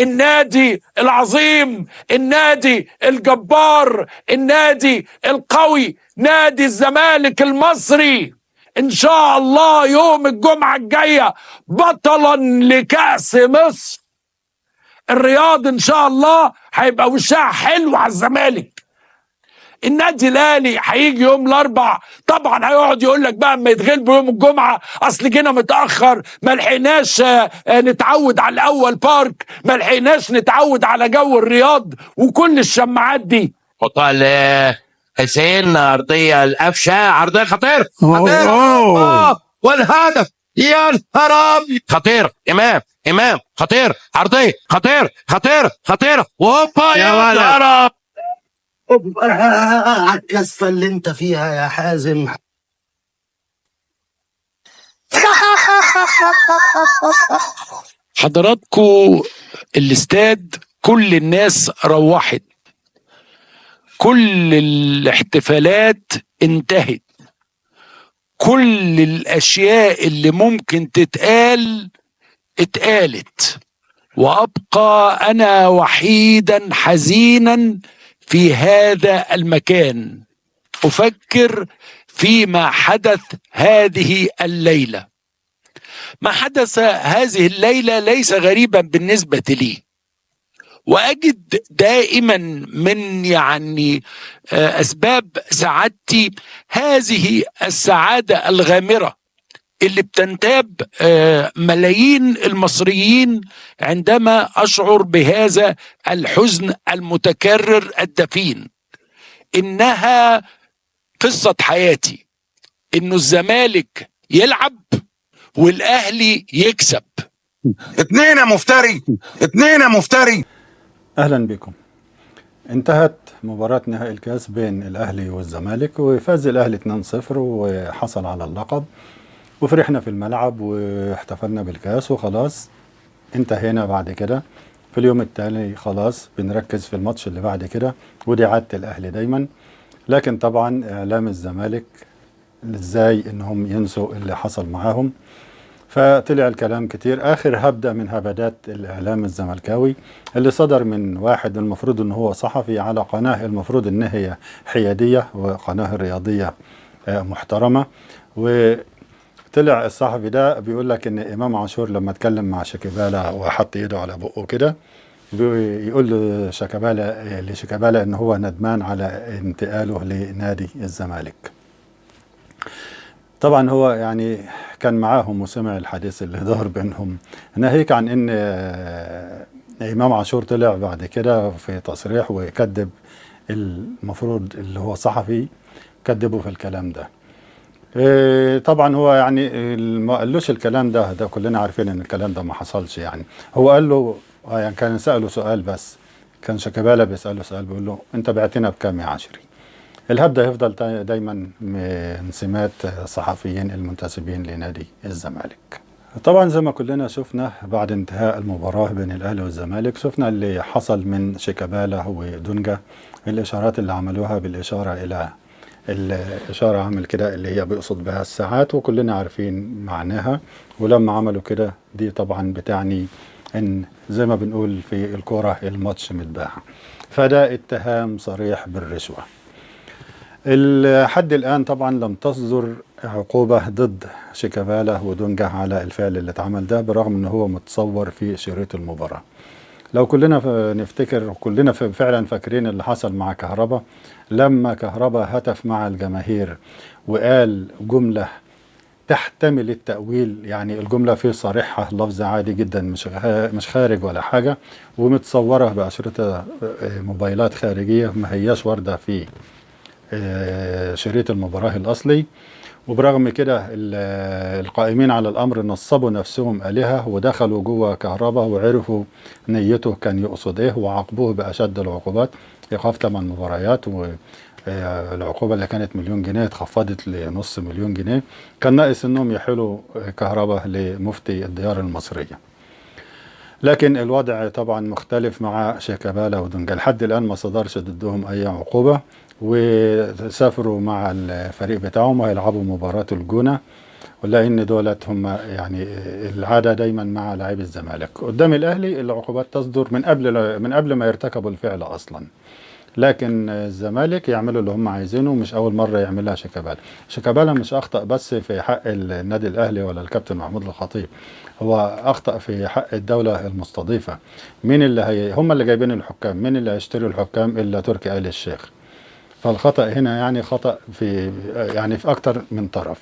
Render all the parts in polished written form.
النادي العظيم، النادي الجبار، النادي القوي، نادي الزمالك المصري، ان شاء الله يوم الجمعة الجاية بطلا لكأس مصر. الرياض ان شاء الله هيبقى وشها حلو على الزمالك. النادي الاهلي هيجي يوم الاربع، طبعا هيقعد يقول لك بقى اما يتغلبوا يوم الجمعة اصل جينا متاخر، ما لحقناش نتعود على الاول بارك، ما لحقناش نتعود على جو الرياض وكل الشماعات دي. حطها لحسين، ارضية القفشه، عرضية خطير خطير، والهدف يا نهار ابيض، خطير، امام امام خطير، عرضية خطير خطير خطير، وهوبا يا نهار على الكسفة اللي انت فيها يا حازم. حضراتكو الاستاد كل الناس روحت، كل الاحتفالات انتهت، كل الاشياء اللي ممكن تتقال اتقالت، وابقى انا وحيدا حزينا في هذا المكان افكر فيما حدث هذه الليلة. ما حدث هذه الليلة ليس غريبا بالنسبة لي، واجد دائما من يعني اسباب سعادتي هذه السعادة الغامره اللي بتنتاب ملايين المصريين عندما اشعر بهذا الحزن المتكرر الدفين. انها قصة حياتي، انه الزمالك يلعب والاهلي يكسب. اتنين يا مفتري، اتنين يا مفتري. اهلا بكم. انتهت مباراة نهائي الكاس بين الاهلي والزمالك، وفاز الاهلي 2-0 وحصل على اللقب، وفرحنا في الملعب واحتفلنا بالكاس وخلاص انتهينا. بعد كده في اليوم التالي خلاص بنركز في الماتش اللي بعد كده، ودي عادة الاهلي دايما. لكن طبعا اعلام الزمالك ازاي انهم ينسوا اللي حصل معاهم، فطلع الكلام كتير. اخر هبدة من هبدات الاعلام الزملكاوي اللي صدر من واحد المفروض ان هو صحفي على قناة المفروض ان هي حيادية وقناة رياضية محترمة، وطلع الصحفي ده بيقول لك ان امام عاشور لما اتكلم مع شيكابالا وحط ايده على بقه كده بيقول لشيكابالا ان هو ندمان على انتقاله لنادي الزمالك. طبعا هو يعني كان معاهم وسمع الحديث اللي دار بينهم، ناهيك عن ان امام عاشور طلع بعد كده في تصريح وكذب المفروض اللي هو صحفي، كذبه في الكلام ده. طبعا هو يعني ما قالوش الكلام ده، ده كلنا عارفين ان الكلام ده ما حصلش. يعني هو قال له يعني كان سأله سؤال، بس كان شيكابالا بيسأله سؤال بيقول له انت بعتنا بكام يا عشري؟ الهبدة هيفضل دايما من سمات الصحفيين المنتسبين لنادي الزمالك. طبعا زي ما كلنا شفنا بعد انتهاء المباراة بين الأهلي والزمالك، شفنا اللي حصل من شيكابالا ودونجا، الإشارات اللي عملوها بالإشارة إلى الإشارة عمل كده اللي هي بيقصد بها الساعات، وكلنا عارفين معناها. ولما عملوا كده دي طبعا بتعني إن زي ما بنقول في الكورة الماتش متباع، فده اتهام صريح بالرشوة. لحد الآن طبعا لم تصدر عقوبة ضد شيكابالا ودونجا على الفعل اللي اتعمل ده، برغم ان هو متصور في شريط المباراة. لو كلنا نفتكر، كلنا فعلا فاكرين اللي حصل مع كهربا، لما كهربا هتف مع الجماهير وقال جملة تحتمل التأويل، يعني الجملة في صريحها لفظ عادي جدا مش خارج ولا حاجة، ومتصورة بأشرطة موبايلات خارجية ما هياش واردة في شريط المباراة الأصلي. وبرغم كده القائمين على الأمر نصبوا نفسهم آلهة ودخلوا جوه كهربا وعرفوا نيته كان يقصد إيه، وعاقبوه بأشد العقوبات، إيقاف 8 مباريات، والعقوبة اللي كانت 1,000,000 جنيه اتخفضت ل500,000 جنيه. كان ناقص إنهم يحيلوا كهربا لمفتي الديار المصرية. لكن الوضع طبعا مختلف مع شيكابالا ودونجا، لحد الآن ما صدرش ضدهم أي عقوبة، وسافروا مع الفريق بتاعهم وهيلعبوا مباراة الجونة. ولان دولت هم يعني العادة دايما مع لاعبي الزمالك. قدام الاهلي العقوبات تصدر من قبل ما يرتكبوا الفعل اصلا، لكن الزمالك يعملوا اللي هم عايزينه. مش اول مرة يعملها شيكابالا. شيكابالا مش اخطا بس في حق النادي الاهلي ولا الكابتن محمود الخطيب، هو اخطا في حق الدولة المستضيفة. مين اللي هي هم اللي جايبين الحكام؟ مين اللي هيشتري الحكام الا تركي آل الشيخ؟ فالخطا هنا يعني خطا في يعني في اكتر من طرف.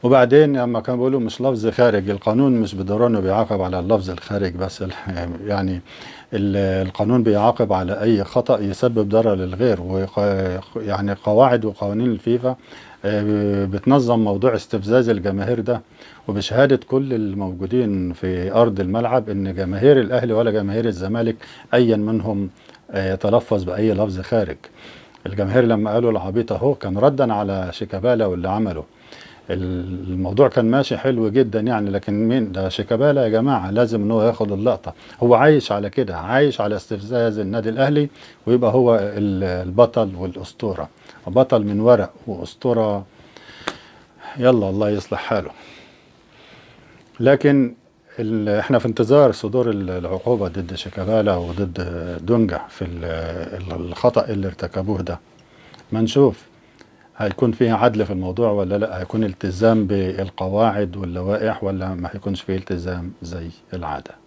وبعدين لما كانوا بيقولوا مش لفظ خارج، القانون مش بالضرورة انه بيعاقب على اللفظ الخارج بس، يعني القانون بيعاقب على اي خطأ يسبب ضرر للغير. يعني قواعد وقوانين الفيفا بتنظم موضوع استفزاز الجماهير ده، وبشهادة كل الموجودين في ارض الملعب ان جماهير الاهلي ولا جماهير الزمالك ايا منهم يتلفظ باي لفظ خارج. الجماهير لما قالوا العبيط اهو كان ردا على شيكابالا واللي عمله. الموضوع كان ماشي حلو جدا يعني، لكن مين ده شيكابالا يا جماعة؟ لازم ان هو ياخد اللقطة. هو عايش على كده، عايش على استفزاز النادي الاهلي ويبقى هو البطل والاسطورة، بطل من ورق واسطورة. يلا الله يصلح حاله. لكن احنا في انتظار صدور العقوبة ضد شيكابالا وضد دونجا في الخطأ اللي ارتكبوه ده. ما نشوف هيكون فيها عدل في الموضوع ولا لا، هيكون التزام بالقواعد واللوائح ولا ما هيكونش فيه التزام زي العادة.